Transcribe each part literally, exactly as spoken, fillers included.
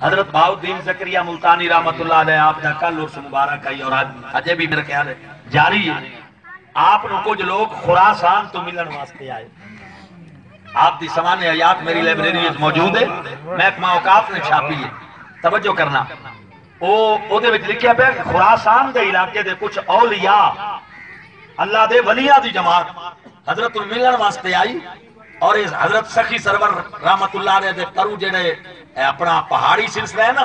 حضرت بہاؤالدین زکریا ملتانی رحمۃ اللہ علیہ آپ دا کل عرس مبارک ہے اور اج اجے بھی میرا خیال ہے جاری ہے۔ آپ نو کچھ لوگ خراسان تو ملن واسطے آئے۔ آپ دی سوانح حیات میری لائبریری وچ موجود ہے، محکمہ اوقاف نے چھاپی ہے، توجہ کرنا۔ او اودے وچ لکھیا پیا کہ خراسان دے علاقے دے کچھ اولیاء، اللہ دے ولیاں دی جماعت حضرت نوں ملن واسطے آئی، اور اس حضرت سخی سرور رحمت اللہ علیہ دے پرو جڑے اپنا پہاڑی سلسلہ ہے نا،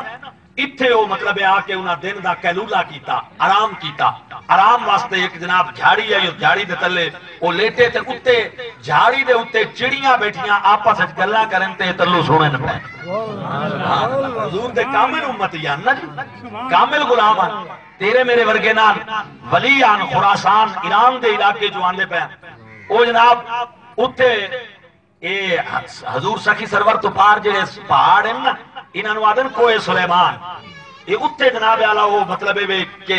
اتھے او مطلب آ کے انہاں دن دا قیلولہ کیتا، آرام کیتا۔ آرام واسطے ایک جناب جھاڑی آئی، اس جھاڑی دے تلے او لیٹے تے اتے جھاڑی دے اتے چڑیاں بیٹھیاں آپس وچ گلاں کرن تے تلو سنن پئے۔ ہاں، حضور دے کامل امتی ہن نا جی، کامل غلام ہن۔ تیرے میرے ورگے نال ولی ہن، خراسان ایران دے علاقے چوں آندے پئے۔ او جناب اتے اے حضور سخی سرور تو پار جڑے پہاڑ ہن نا، انہاں نوں آدن کوہ سلیمان۔ اے اتے جناب اعلیٰ او مطلب اے وے کہ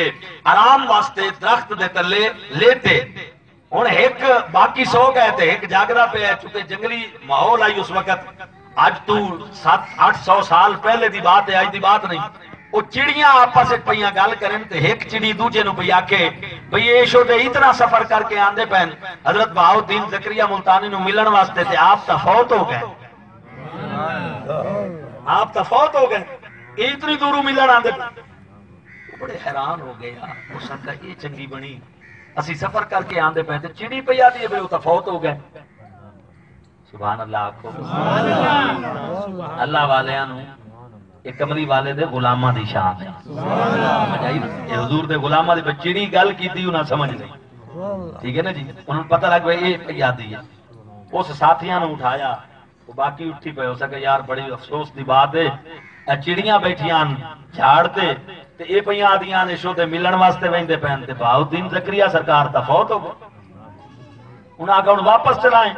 آرام واسطے درخت دے تلے لیٹے۔ ہن ہک باقی سو گئے تے ہک جاگدا پیا ہے، چونکہ جنگلی ماحول آئی اس وقت، اج تو ست اٹھ سو سال پہلے دی بات ہے، اج دی بات نہیں۔ او چڑیاں آپس وچ پئیاں گل کرن تے ہک چڑی دوجے نوں پئی آکھے بھئی اے شو تے اتنا سفر کر کے آندے پئن حضرت بہاؤالدین زکریا ملتانی نوں ملن واسطے تے آپ تاں فوت ہو گئے۔ آپ تاں فوت ہو گئے، اے اتنی دوروں ملن آندے پئن۔ بڑے حیران ہو گئے یار، اس آکھیا اے چنگی بنی، اسی سفر کر کے آندے پئے تے چڑی پئی آدھی ہے بھئی او تاں فوت ہو گئے۔ سبحان اللہ آکھو۔ اللہ والیاں نوں اے کملی والے دے غلاماں دی شان ہے۔ سمجھ آئی نا؟ اے حضور دے غلاماں دی بچڑی گل کیتی انہاں سمجھ لئی۔ ٹھیک ہے نا جی؟ انہاں نوں پتہ لگ پیا اے پئی آدھی ہے۔ اس ساتھیاں نوں اٹھایا، او باقی اٹھی پئے، ہو سکے یار بڑی افسوس دی بات ہے۔ اے چڑیاں بیٹھیاں ہن جھاڑ تے، تے اے پئیاں آدھیاں نے شو تے ملن واسطے ویندے پئن تے بہاؤالدین زکریا سرکار تاں فوت ہو گئے۔ انہاں آکھیا ہن واپس چلائیں۔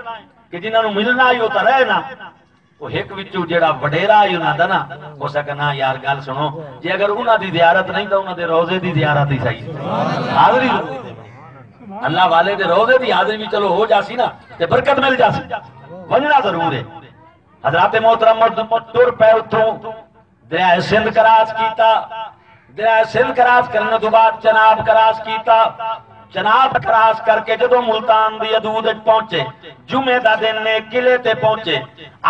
کہ جنہاں نوں ملنا ہی او تاں رہے نا۔ او ہک وچوں جیڑھا وڈیرا ہی انہاں دا نا، او سکنا یار گل سنو، جے اگر انہاں دی زیارت نہیں تاں انہاں دے روضے دی زیارت ہی صحیح۔ حاضری ضرور ہے۔ اللہ والے دے روضے دی حاضری بھی چلو ہو جاسی نا، تے برکت مل جاسی۔ ونجنا ضرور ہے۔ حضرات محترم، مردم ٹر پے اتھوں۔ دریائے سندھ کراس کیتا۔ دریائے سندھ کراس کرنے تو بعد چناب کراس کیتا۔ چناب کراس کر کے جدوں ملتان دی حدود وچ پہنچے، جمعے دا دن نے قلعے تے پہنچے۔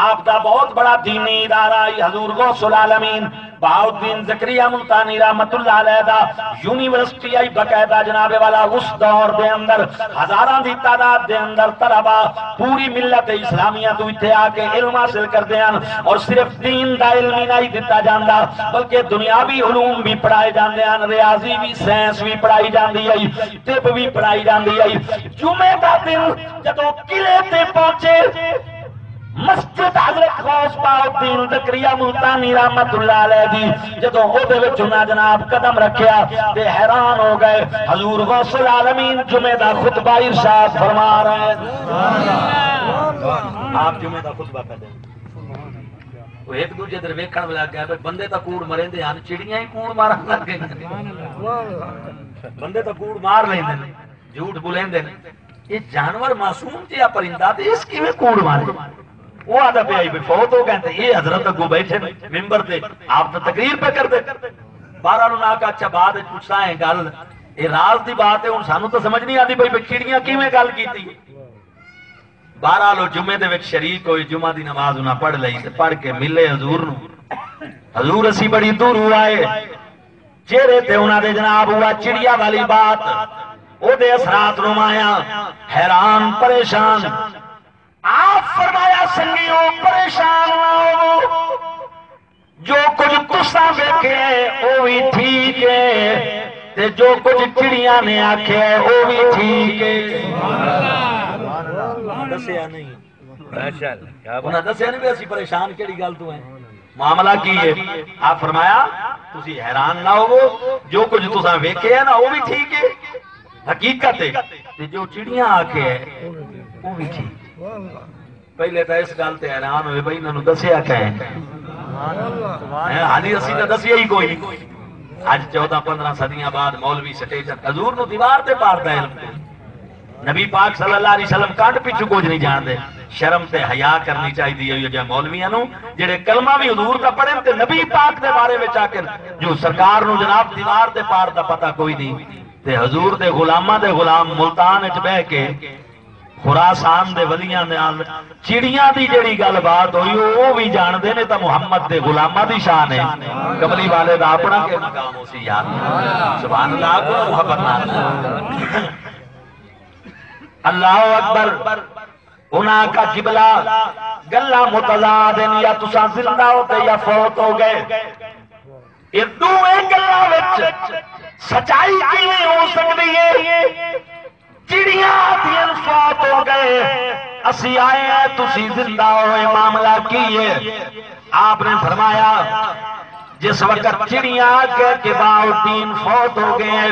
آپ دا بہت بڑا دینی ادارہ ہی حضور غوث العالمین بہاؤالدین زکریا ملتانی رحمت اللہ علیہ دا یونیورسٹی آئی، باقاعدہ جناب والا اس دور دے اندر ہزاراں دی تعداد دے اندر طلبا پوری ملت اسلامیہ تو اتھے آ کے علم حاصل کردے ہن، اور صرف دین دا علم ہی نہیں دتا جاندا، بلکہ دنیاوی علوم بھی پڑھائے جاندے ہن، ریاضی بھی، سائنس بھی پڑھائی جاندی ہے، طب بھی پڑھائی جاندی ہے۔ جمعے دا دن جدوں قلعے تے پہنچے، مسجد حضرت غوث بہاؤالدین زکریا ملتانی رحمت اللہ علیہ دی، جدوں اودے وچ انہاں جناب قدم رکھیا تے حیران ہو گئے، حضور غوث العالمین جمعے دا خطبہ ارشاد فرما رہے ہیں۔ آپ جمعے دا خطبہ پڑھ رہے ہیں۔ وہ ایک دوجے در ویکھن لگ گئے، بھئی بندے تاں کوڑ مریندے ہن، چڑیاں ہی کوڑ مارن لگ گئیاں۔ بندے تاں کوڑ مار لیندے نے، جھوٹ بولیندے نے۔ اے جانور معصوم جیہا پرندہ تے اس کیویں کوڑ مارے؟ او آہدا پیا ہئی بھئی فوت ہو گئے تے اے حضرت اگوں بیٹھے نے ممبر تے، آپ تاں تقریر پئے کردے۔ بہرحال انہاں آکھیا اچھا بعد وچ پچھساں اے گل، اے راز دی بات ہے، ہن سانوں تاں سمجھ نہیں آندی پئی بھئی چڑیاں کیویں گل کیتی۔ بہرحال او جمعے دے وچ شریک ہوئے، جمعہ دی نماز انہاں پڑھ لئی تے پڑھ کے ملے حضور نوں۔ حضور اسی بڑی دوروں آئے، چہرے تے انہاں دے جناب ہوا چڑیا والی بات، او دے اثرات نمایاں، حیران پریشان۔ آپ فرمایا سنگیو پریشان نہ ہوو، جو کچھ تساں ویکھے او وی ٹھیک ہے، تے جو کچھ چڑیاں نے آکھے او وی ٹھیک ہے۔ دسیا نہیں۔ ماشاءاللہ، کیا بات۔ انہاں دسیا نہیں بھی اسی پریشان کیڑی گل تو ہیں۔ معاملہ کی ہے؟ آپ فرمایا، تسی حیران نہ ہوو، جو کچھ تساں ویکھے ہے نا، او وی ٹھیک ہے، حقیقت ہے۔ تے جو چڑیاں آکھے ہے، او وی ٹھیک ہے۔ پہلے تاں اس گل تے حیران ہوئے بھئی انہاں نوں دسیا کہیں؟ ہیں، حالی اسی تاں دسیا ہی کوئی نہیں۔ اج چودہ پندرہ صدیاں بعد مولوی سٹیج تے حضور نوں دیوار تے پاردا علم کوئی۔ نبی پاک صلی اللہ علیہ وسلم کنڈ پچھوں کچھ نہیں جاندے۔ شرم تے حیا کرنی چاہیدی ہے جے مولویاں نوں، جڑے کلمہ وی حضور دا پڑھن تے نبی پاک دے بارے وچ آکھن جو سرکار نوں جناب دیوار تے پاڑ دا پتہ کوئی نہیں۔ تے حضور دے غلاماں دے غلام ملتان وچ بہہ کے خراسان دے ولیاں نال چڑیاں دی جڑی گل بات ہوئی، او، او وی جاندے نے، تاں محمد دے غلاماں دی شان ہے۔ کملی والے دا اپنا کے مقام ہو سی یار۔ سبحان اللہ، کو محبت نال۔ اللہ اکبر۔ انہاں آکھیا، قبلہ، گلاں متضاد ہن، یا تساں زندہ ہو تے یا فوت ہو گئے۔ اے ݙوہیں گلاں وچ سچائی کیویں ہو سڳدی ہے؟ چڑیاں آہدین فوت ہو گئے، اسی آئے ہیں، تسی زندہ ہو، اے معاملہ کی ہے؟ آپ نے فرمایا، جس وقت چڑیاں آ کے کہ بہاؤالدین فوت ہو گئے،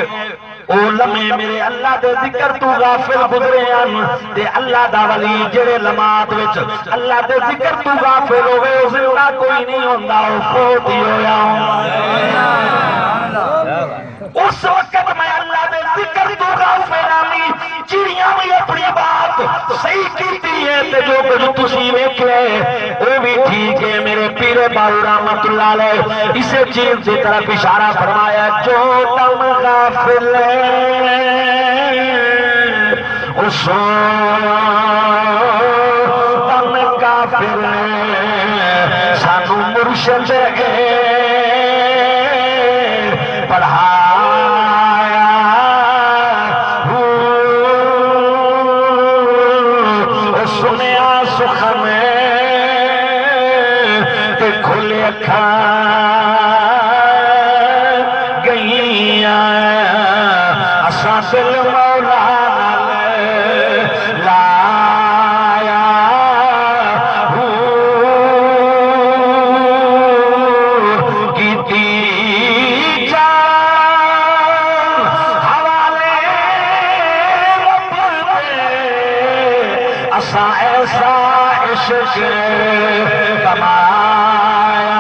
او لمحے میرے اللہ دے ذکر تو غافل گزرے ہن، تے اللہ دا ولی جڑے لمحات وچ اللہ دے ذکر تو غافل ہووے، او زندہ کوئی نہیں ہوندا، او فوت ہی ہویا ہوندا۔ اس وقت میں اللہ دے ذکر تو غافل ہاں، چڑیاں وی اپنی بات صحیح کیتی ہے، تے جو کچھ تسی ویکھیا ہے، او وی ٹھیک ہے۔ میرے پیر باہو رحمت اللہ علیہ اسے چیز دی طرف اشارہ فرمایا، جو دم غافل ہے، اس دم کافر ہے۔ سانو مرشد پڑھایا ہو، سنیا سخن تے کھل اکھاں گئیاں، اساں دل مولا نال لایا ہو، کیتی جان حوالے رب دے، اساں ایسا عشق کمایا۔